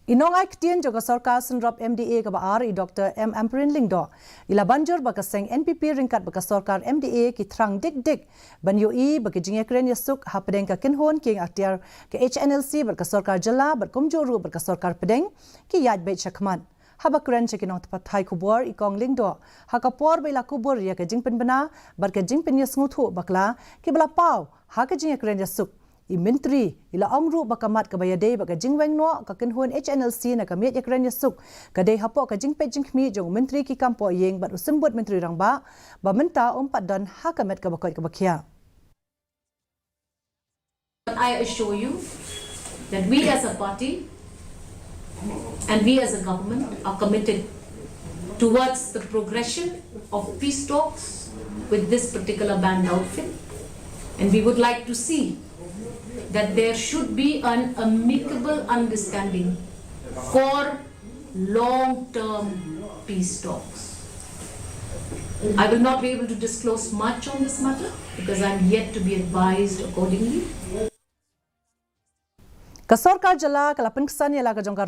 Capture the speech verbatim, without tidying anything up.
I nongai ktien jong ka sorkar synrop M D A kaba ar, i Dr M Ampareen Lyngdoh, i la ban jur ba ka seng N P P ryngkat bad ka sorkar M D A ki thrang dik dik ban iohi ba ka jingïakren ïasuk hapdeng ka kynhun kieng atiar ka H N L C bad ka sorkar jylla bad kumjuh ruh bad ka sorkar pdeng ki ïaid beit shakhmat. Haba kren sha ki nongpathai khubor, i Kong Lyngdoh, ha ka por ba i la kubur ïa ka jingpynbna bad ka jingpynïasngewthuh bakla kiba la paw ha ka jingïakren ïasuk, i Myntri i la ong ruh ba ka mat kaba ïadei bad ka jingweng noh ka kynhun H N L C na ka miej ïakren ïasuk ka dei hapoh ka jingpeit jingkhmih jong u Myntri ki kam pohïing bad u Symbud Myntri Rangbah ba mynta um pat don ha ka met kaba koit kaba khiah. I assure you that we as a party and we as a government are committed towards the progression of peace talks with this particular band outfit, and we would like to see that there should be an amicable understanding for long-term peace talks. I will not be able to disclose much on this matter because I'm yet to be advised accordingly. Ka sorkar jylla ka la pynksan ïa la ka jong ka